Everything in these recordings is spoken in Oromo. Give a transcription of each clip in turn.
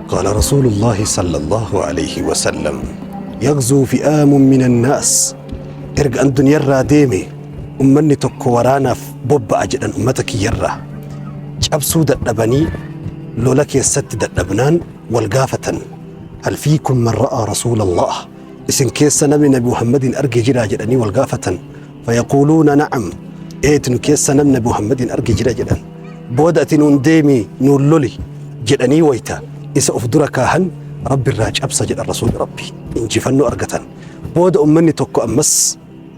Qaala Rasuulullaahi sallallahu alayhi wa sallam, Yaghzuu fi'aamun minan naas, Erga an duniyarraa deeme ummanni tokko waraanaaf bobba'a jedhan ummata kiyyarraa. Cabsuu dadhabanii lola keessatti dadhabnaan wal gaafatan. Hal fiikum man ra'aa Rasuulallaah? Isin keessa namni Nabi Muhammadiin arge jiraa jedhanii wal gaafatan. Fayaquuluuna na'am. Eeti nu keessa namni Nabi Muhammadiin arge jira jedhan. Booda ati nuun deemi nuun loli jedhanii wayta isa of dura kaahan Rabbi irraa cabsa jedhan Rasuulli Rabbi. Injifannoo argatan. Booda ummanni tokko ammas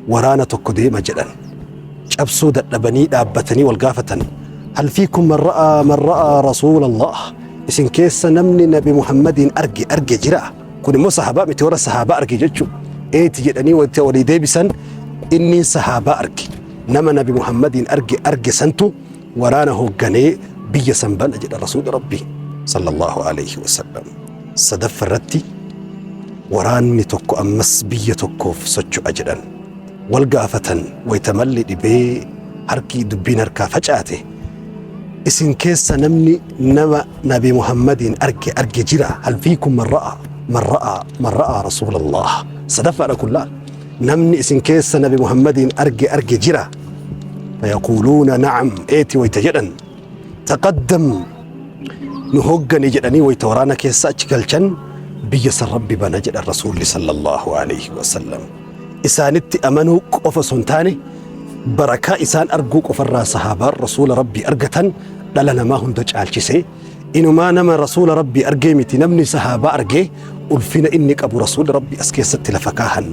waraana tokko deema jedhan. Cabsuu dadhabanii dhaabbatanii wal gaafatan. Hal fiikum man ra'aa man ra'aa Rasuulallah. Isin keessa namni Nabi Muhammadiin arge arge jira. Kun immoo sahaabaa miti warra sahaabaa arge jechuudha. Eeti jedhanii wanta walii deebisan inni sahaabaa arge. Nama Nabi Muhammadiin arge arge santu waraana hoogganee biyya san bana jedha Rasuulli Rabbii sallallahu alayhi wasallam. Sadaffa irratti waraanni tokko ammas biyya tokkoof socho'a jedhan. Wal gaafatan wayta malli dhibee harki dubbiin harkaa facaate. Isin keessa namni nama Nabi Muhammadiin arge arge jira. Hal fiikum man ra'a man ra'a man ra'a Rasuulallah. Sadaffaadha kun laal. Namni isin keessa Nabi Muhammadiin arge arge jira. Fayaquuluuna na'am eeti wayta jedhan. Taqaddam nu hoggani jedhanii wayta waraana keessa achi galchan biyya san Rabbi bana jedhan Rasuulli sallallahu alayhi wasallam. Isaanitti amanuu qofa osoo hin taane barakaa isaan arguu qofarraa sahaabaan Rasuula Rabbii argatan dhala namaa hunda caalchisee inumaa nama Rasuula Rabbii argee miti namni sahaabaa argee ulfina inni qabu Rasuulli Rabbii as keessatti lafa kaahan.